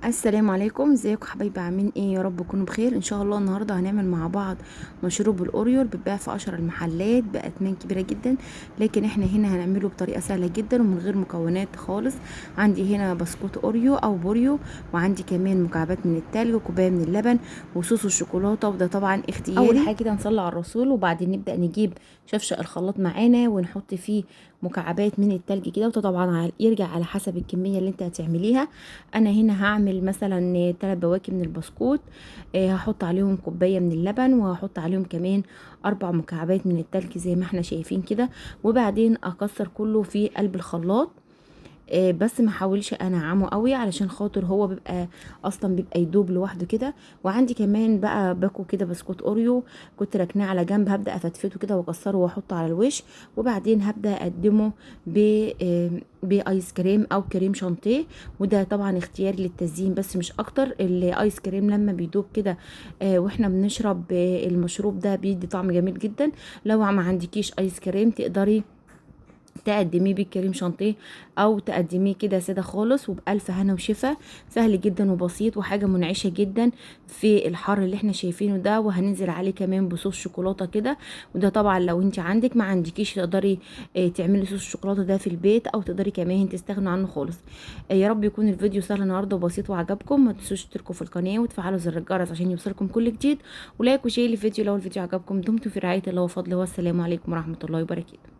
السلام عليكم، ازيكم حبايبي؟ عاملين ايه؟ يا رب تكونوا بخير ان شاء الله. النهارده هنعمل مع بعض مشروب الاوريو اللي بيتباع في اشهر المحلات باتمان كبيرة جدا، لكن احنا هنا هنعمله بطريقة سهلة جدا ومن غير مكونات خالص. عندي هنا بسكوت اوريو او بوريو، وعندي كمان مكعبات من التلج وكوبايه من اللبن وصوص الشوكولاته، وده طبعا اختياري. اول حاجة كده نصلي على الرسول، وبعدين نبدا نجيب شفشق الخلاط معانا ونحط فيه مكعبات من التلج كده، وده طبعا يرجع على حسب الكمية اللي انت هتعمليها. انا هنا هعمل مثلا 3 بواكي من البسكوت، هحط عليهم كوباية من اللبن، وهحط عليهم كمان 4 مكعبات من التلج زي ما احنا شايفين كده، وبعدين اكسر كله في قلب الخلاط. بس ما احاولش انعمه قوي علشان خاطر هو بيبقى اصلا بيبقى يدوب لوحده كده. وعندي كمان بقى باكو كده بسكوت اوريو كنت راكناه على جنب، هبدا افتفته كده واكسره واحطه على الوش، وبعدين هبدا اقدمه بايس كريم او كريم شانتيه، وده طبعا اختياري للتزيين بس مش اكتر. الايس كريم لما بيدوب كده واحنا بنشرب المشروب ده بيدي طعم جميل جدا. لو ما عندكيش ايس كريم تقدري تقدميه بالكريم شانتيه او تقدميه كده ساده خالص، وبألف هنا وشفا. سهل جدا وبسيط وحاجه منعشه جدا في الحر اللي احنا شايفينه ده. وهننزل عليه كمان بصوص شوكولاتة كده، وده طبعا لو انت عندك، ما عندكيش تقدري تعملي صوص الشوكولاتة ده في البيت، او تقدري كمان تستغنوا عنه خالص. يا رب يكون الفيديو سهل النهارده وبسيط وعجبكم. ما تنسوش تشتركوا في القناة وتفعلوا زر الجرس عشان يوصلكم كل جديد، و like و share للفيديو لو الفيديو عجبكم. دمتم في رعاية الله وفضله، والسلام عليكم ورحمة الله وبركاته.